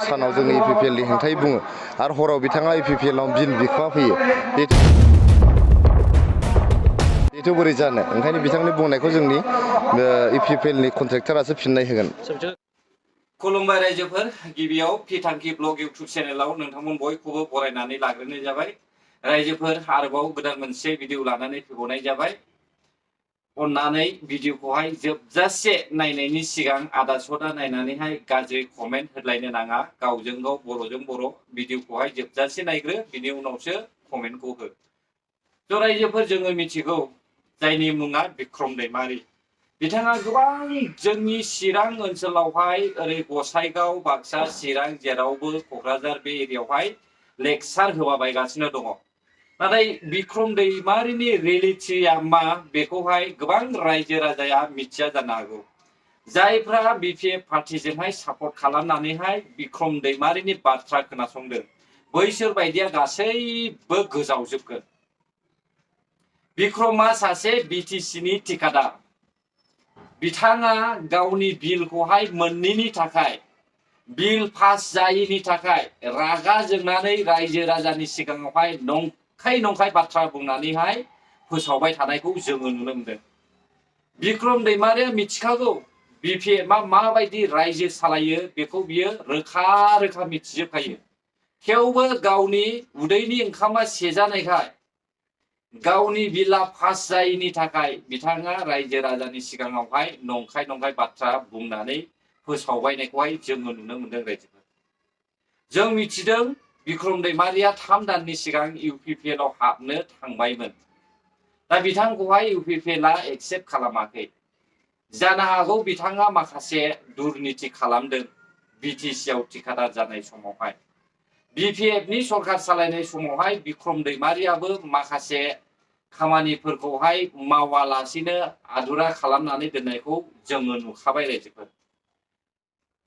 सानाव जोंनि इपिपिएल नि हेंथायै बुङो आरो हराव बिथाङा इपिपिएल नाव बिल बिखोमा फैयो बेथ' बोरै जानो ओंखायनो बिथांनि बुंनायखौ जोंनि इपिपिएल नि कन्ट्रेक्टरासो फिननाय होगोन। खुलुमबाय रायजोफोर, गिबियाव फिथांखि ब्लग इउट्युब चेनेलाव नोंथांमोन बयखौबो बरायनानै लाग्रोनाय जाबाय। रायजोफोर आरोबाव गोदान मोनसे भिडिअ लानानै फैबावनाय जाबाय। अन्नानै भिडिअखौहाय जोबजासे नायनायनि सिगां आदा सदा नायनानैहाय गाज्रि कमेन्ट होलायनो नाङा। गावजों गाव बर'जों बर' भिडिअखौहाय जोबजासे नायग्रो, बिनि उनावसो कमेन्टखौ हो। थ' रायजोफोर जोङो मिथिगौ जायनि मुङा बिक्रम दैमारि। बिथाङा गोबां जोंनि चिरां ओनसोलावहाय ओरै गसाइगाव, बाक्सा, चिरां जेरावबो क'क्राझार बे एरियायावहाय लेक्सार होबायगासिनो दङ। नाथाय बिक्रम दैमारिनि रियेलिटिया मा बेखौहाय गोबां रायजो राजाया मिथिया जानो हागौ। जायफ्रा बिपिएफ पार्टिजोंहाय सापर्ट खालामनानैहाय बिक्रम दैमारिनि बाथ्रा खोनासंदों बैसोर बायदिया गासैबो गोजावजोबगोन। बिक्रमा सासे बिटिसिनि थिखादार। बिथाङा गावनि बिलखौहाय मोनैनि थाखाय, बिल पास जायैनि थाखाय रागा जोंनानै रायजो राजानि सिगाङावहाय नंखाय बाथ्रा बुंनानैहाय फोसावबाय थानायखौ जोङो नुनो मोनदों। बिक्रम दैमारिया मिथिखागौ बिपिएफआ माबायदि रायजो सालायो, बेखौ बियो रोखा रोखा मिथिजोबखायो। थेवबो गावनि उदैनि ओंखामा सेजानायखाय, गावनि बिला पास जायैनि थाखाय बिथाङा रायजो राजानि सिगाङावहाय नंखाय बाथ्रा बुंनानै फोसावबायनायखौहाय जोङो नुनो मोनदों रायजोफोर। जों मिथिदों बिक्रम दैमारिया 3 दाननि सिगां इउपिपिएल आव हाबनो थांबायमोन। दा बिथांखौहाय इउपिपिएलआ एक्सेप्ट खालामाखै। जानो हागौ बिथाङा माखासे दुर्नीति खालामदों बिटिसि आव थिखादार जानाय समावहाय। बिपिएफनि सरकार सालायनाय समावहाय बिक्रम दैमारियाबो माखासे खामानिफोरखौहाय मावालासिनो आदुरा खालामनानै दोननायखौ जोङो नुखाबाय रायजोफोर।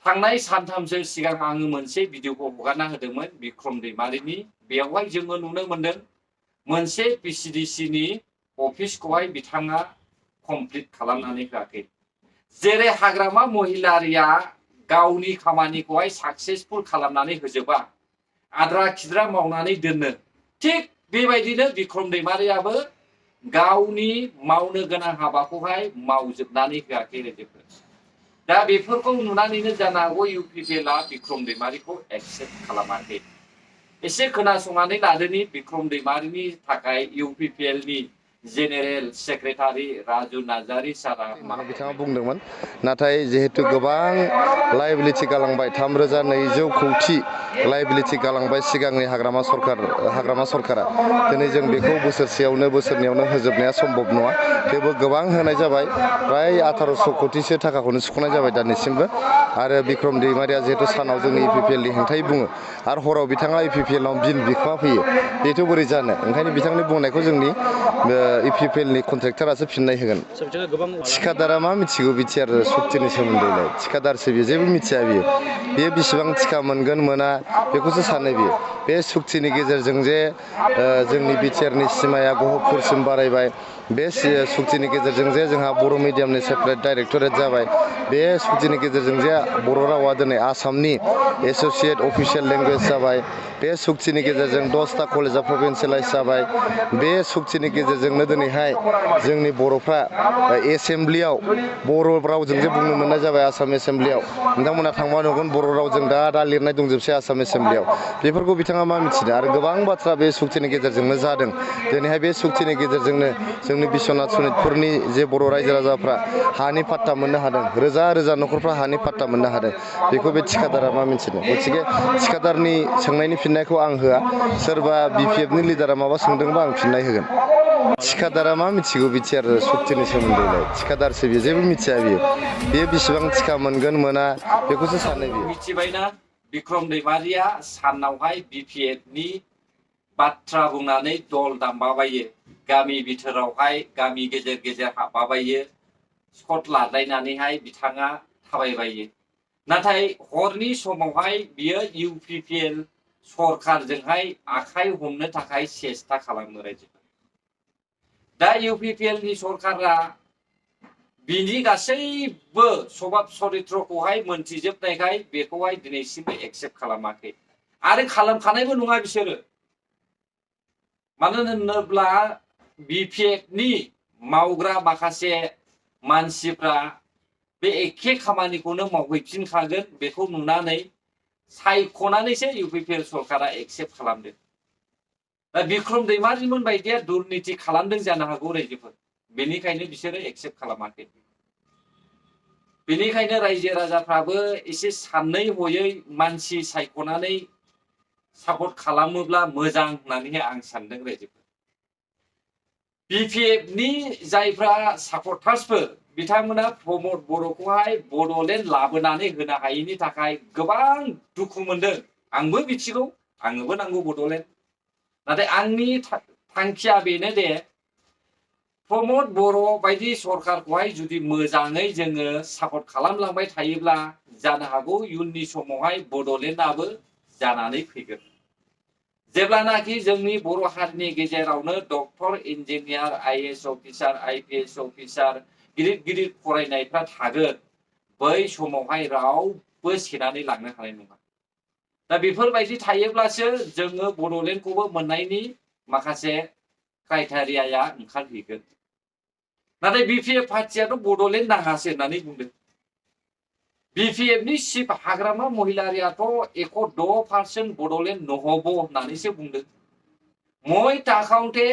थांनाय सानथामसो सिगां आङो मोनसे भिडिअखौ हगारना होदोंमोन बिक्रम दैमारिनि। बेवहाय जोङो नुनो मोनदों मोनसे पिसिडिसिनि अफिसखौहाय बिथाङा कमप्लिट खालामनानै होआखै। जेरै हाग्रामा महिलारिया गावनि खामानिखौहाय साक्सेसफुल खालामनानै होजोबा, आद्रा खिद्रा मावनानै दोनो, थिग बेबायदिनो बिक्रम दैमारियाबो गावनि मावनो गोनां हाबाखौहाय मावजोबनानै होआखै रायजोफोर। दा बेफोरखौ नुनानैनो जानो हागौ इउपिपिएलआ बिक्रम दैमारिखौ एक्सेप्ट खालामाखै। एसे खोनासंनानै लादोनि बिक्रम दैमारिनि थाखाय इउपिपिएलनि जेनेरेल सेक्रेटारि राजु नार्जारि सारा बिथाङा बुंदोंमोन। नाथाय जिहेतु गोबां लायबिलिटि गालांबाय, 3,200 कौटि लायबिलिटि गालांबाय सिगांनि हाग्रामा सरकारा। दिनै जों बेखौ बोसोरसेयावनो होजोबनाया सम्भब नङा। थेवबो गोबां होनाय जाबाय, प्राय 1800 कौटिसो थाखाखौनो सुख'नाय जाबाय दानिसिमबो। आरो बिक्रम दैमारिया जिहेतु सानाव जोंनि इपिपिएल नि हेंथायै बुङो आरो हराव बिथाङा इपिपिएल नाव बिल बिखोमा फैयो बेथ' बोरै जानो ओंखायनो बिथांनि बुंनायखौ जोंनि इपिपिएल नि कन्ट्रेक्टरासो फिननाय होगोन। थिखादारा मा मिथिगौ बिटिआर सक्तिनि सोमोन्दैलाय? थिखादारसो बियो, जेबो मिथिया बियो। बियो बेसेबां थिखा मोनगोन मोना बेखौसो सानो बियो। बे सक्तिनि गेजेरजों जे जोंनि बिटिआरनि सिमाया गहपुरसिम बारायबाय, बे सक्तिनि गेजेरजों जे जोंहा बर' मिडियामनि सेपारेट डाइरेक्टरेट जाबाय, बे सक्तिनि गेजेरजों जे बर' रावा दिनै आसामनि एस'सियेट अफिसियेल लेंगुवेज जाबाय, बे सक्तिनि गेजेरजों 10टा कलेजा प्रभिन्सियेलाइज जाबाय, बे सक्तिनि गेजेरजोंनो दिनैहाय जोंनि बर'फ्रा एसेमब्लियाव बर' रावजों जे बुंनो मोननाय जाबाय। आसाम एसेमब्लियाव नोंथांमोना थांबा नुगोन बर' रावजों दा लिरनाय दंजोबसै आसाम एसेमब्लियाव। बेफोरखौ बिथाङा मा मिथिदों? आरो गोबां बाथ्रा बे सक्तिनि गेजेरजोंनो जादों। दिनैहाय बे सक्तिनि गेजेरजोंनो जोंनि बिश्वनाथ सनितपुरनि जे बर' रायजो राजाफ्रा हानि पाट्टा मोननो हादों, रोजा रोजा न'खरफ्रा हानि पाट्टा मोननो हादों। बेखौ बे थिखादारा मा मिथिदों? गथिखे थिखादारनि सोंनायनि फिननायखौ आं होआ। सोरबा बिपिएफनि लिडारा माबा सोंदोंबा आं फिननाय होगोन। थिखादारा मा मिथिगौ बिटिआर सक्तिनि सोमोन्दैलाय? थिखादारसो बियो, जेबो मिथिया बियो। बेयो बेसेबां थिखा मोनगोन मोना बेखौसो सानो बियो। मिथिबायना बिक्रम दैमारिया सानावहाय बिपिएफनि बाथ्रा बुंनानै दल दामबाबायो, गामि बिथोरावहाय गामि गेजेर गेजेर हाबबाबायो, स्कट लालायनानैहाय बिथाङा थाबायबायो। नाथाय हरनि समावहाय बियो इउपिपिएल सरकारजोंहाय आखाइ हमनो थाखाय सेस्था खालामो रायजोफोर। दा इउपिपिएल नि सरकारा बिनि गासैबो सभाब चरित्रखौहाय मोनथिजोबनायखाय बेखौहाय दिनैसिमबो एक्सेप्ट खालामाखै आरो खालामखानायबो नङा बिसोरो। मानो होनोब्ला बिपिएफनि मावग्रा माखासे मानसिफ्रा बे एखे खामानिखौनो मावहैफिनखागोन बेखौ नुनानै सायख'नानैसो इउपिपिएल सरकारा एक्सेप्ट खालामदों। दा बिक्रम दैमारिमोन बायदिया दुर्निति खालामदों जानो हागौ रायजोफोर, बेनिखायनो बिसोरो एक्सेप्ट खालामाखै। बेनिखायनो रायजो राजाफ्राबो एसे सानै हयै मानसि सायख'नानै सापर्ट खालामोब्ला मोजां होननानै आं सानदों रायजोफोर। बिपिएफनि जायफ्रा सापर्टार्सफोर बिथांमोना प्रमद बर'खौहाय बड'लेण्ड लाबोनानै होनो हायैनि थाखाय गोबां दुखु मोनदों। आंबो मिथिगौ, आंनोबो नांगौ बड'लेण्ड। नाथाय आंनि थांखिया बेनो दे प्रमद बर' बायदि सरकारखौहाय जुदि मोजाङै जोङो सापर्ट खालामलांबाय थायोब्ला जानो हागौ इयुननि समावहाय बड'लेण्डआबो जानानै फैगोन। जेब्लानाखि जोंनि बर' हारिनि गेजेरावनो doctor, engineer, IAS officer, IPS officer गिदिर गिदिर फरायनायफ्रा थागोन, बै समावहाय रावबो सेनानै लांनो हानाय नङा। दा बेफोरबायदि थायोब्लासो जोङो बड'लेण्डखौबो मोननायनि माखासे क्राइटेरियाया ओंखारहैगोन। नाथाय बिपिएफ पार्टियाथ' बड'लेण्ड नाङासो होननानै बुंदों। बिपिएफनि चिफ हाग्रामा महिलारियाथ' 1.6% बड'लेण्ड নহব होननानैसो बुंदों। মই তাকাউন্টে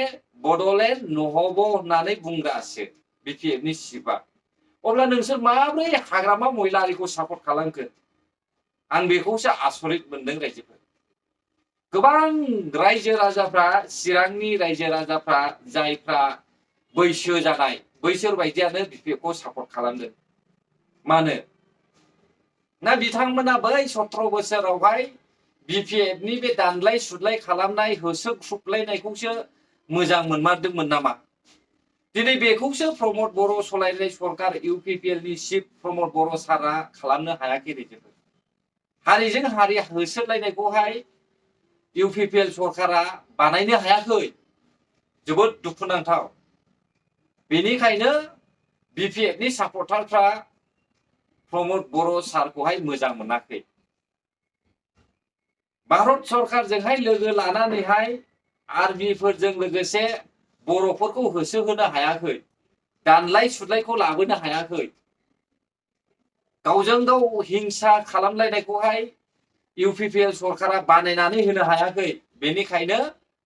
बड'लेण्ड নহব होननानै बुंगासिनो बिपिएफनि चिफआ। अब्ला नोंसोर माब्रै हाग्रामा महिलारिखौ सापर्ट खालामखो? आं बेखौसो आसरित मोनदों रायजोफोर। गोबां रायजो राजाफ्रा, चिरांनि रायजो राजाफ्रा जायफ्रा बैसो जानाय बैसोर बायदियानो बिपिएफखौ सापर्ट खालामदों। मानो? ना बिथांमोना बै 17 बोसोरावहाय बिपिएफनि बे दानलाय सुदलाय खालामनाय होसोख्रुबलायनायखौसो मोजां मोनमारदोंमोन नामा? दिनै बेखौसो प्रमद बर' सलायनाय सरकार इउपिपिएलनि चिफ प्रमद बर' सारा खालामनो हायाखै रायजोफोर। हारिजों हारि होसोलायनायखौहाय इउपिपिएल सरकारा बानायनो हायाखै। जोबोद दुखुनांथाव। बेनिखायनो बिपिएफनि सापर्टारफ्रा प्रमद बर' सारखौहाय मोजां मोनाखै। भारत सरकारजोंहाय लोगो लानानैहाय आर्मिफोरजों लोगोसे बर'फोरखौ होसोहोनो हायाखै। दानलाय सुदलायखौ लाबोनो हायाखै। गावजों गाव हिंसा खालामलायनायखौहाय इउपिपिएल सरकारा बानायनानै होनो हायाखै। बेनिखायनो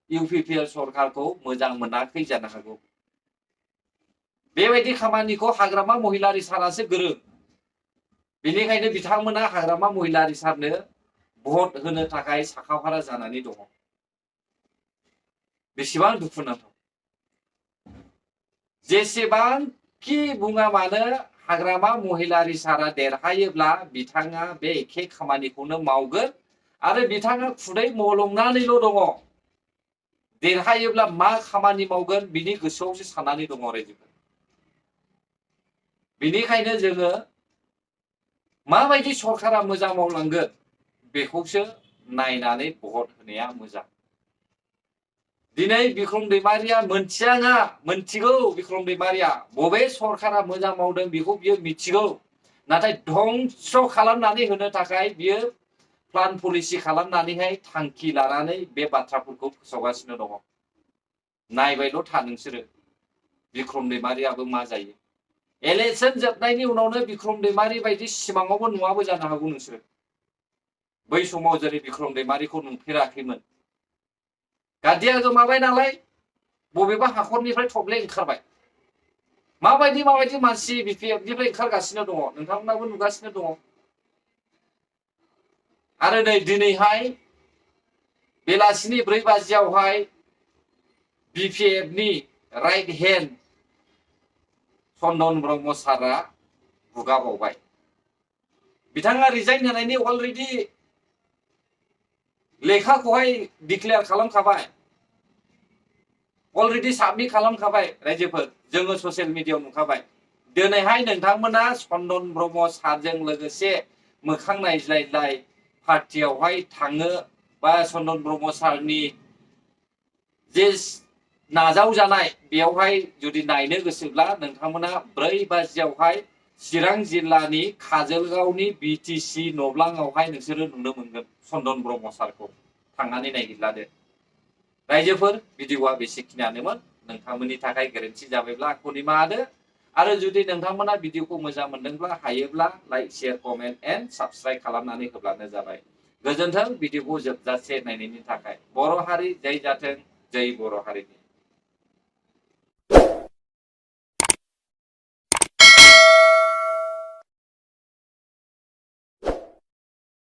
इउपिपिएल सरकारखौ मोजां मोनाखै जानो हागौ। बेबायदि खामानिखौ हाग्रामा महिलारि सारासो गोरों। बेनिखायनो बिथांमोना हाग्रामा महिलारि सारनो भट होनो थाखाय साखाफारा जानानै दङ। बेसेबां दुखुनांथाव। जेसेबांखि बुङा मानो हाग्रामा महिलारि सारा देरहायोब्ला बिथाङा बे एखे खामानिखौनो मावगोन आरो बिथाङा खुदै मलंनानैल' दङ। देरहायोब्ला मा खामानि मावगोन बिनि गोसोआवसो साननानै दङ रायजोफोर। बेनिखायनो जोङो माबायदि सरकारा मोजां मावलांगोन बेखौसो नायनानै भट होनाया मोजां। दिनै बिक्रम दैमारिया मोनथियाङा मोनथिगौ। बिक्रम दैमारिया बबे सरकारा मोजां मावदों बेखौ बियो मिथिगौ। नाथाय धंस खालामनानै होनो थाखाय बियो प्लान पलिसि खालामनानैहाय थांखि लानानै बे बाथ्राफोरखौ फोसावगासिनो दङ। नायबायल' था नोंसोरो बिक्रम दैमारियाबो मा जायो। इलेक्शन जोबनायनि उनावनो बिक्रम दैमारि बायदि सिमाङावबो नुवाबो जानो हागौ नोंसोरो। बै समाव जेरै बिक्रम दैमारिखौ नुफेराखैमोन। गादिया गोमाबाय नालाय बबेबा हाखरनिफ्राय थब्ले ओंखारबाय। माबायदि मानसि बिपिएफनिफ्राय ओंखारगासिनो दङ नोंथांमोनाबो नुगासिनो दङ। आरो नै दिनैहाय बेलासिनि 4 बाजियावहाय बिपिएफनि राइट हेन्ड चन्दन ब्रह्म सारा बुगाबावबाय। बिथाङा रिजाइन होनायनि अलरेडि लेखाखौहाय डिक्लेयार खालामखाबाय। अलरेडि साबमिट खालामखाबाय रायजोफोर। जोङो ससियेल मिडियायाव नुखाबाय। दिनैहाय नोंथांमोना चन्दन ब्रह्म सारजों लोगोसे मोखां नायज्लायज्लाय पार्टियावहाय थाङो बा चन्दन ब्रह्म सारनि जे नाजावजानाय बेयावहाय जुदि नायनो गोसोब्ला नोंथांमोना 4 बाजियावहाय चिरां जिल्लानि काजोलगावनि बिटिसि नब्लाङावहाय नोंसोरो नुनो मोनगोन चन्दन ब्रह्म सारखौ थांनानै नायहैब्लानो। रायजोफोर भिडिअआ बेसेखिनियानोमोन। नोंथांमोननि थाखाय गोरोन्थि जाबायब्ला आंखौ निमाहा होदो। आरो जुदि नोंथांमोना भिडिअखौ मोजां मोनदोंब्ला हायोब्ला like share comment and subscribe खालामनानै होब्लानो जाबाय। गोजोन्थों भिडिअखौ जोबजासे नायनायनि थाखाय। बर' हारि जय जाथों, जय बर' हारिनि।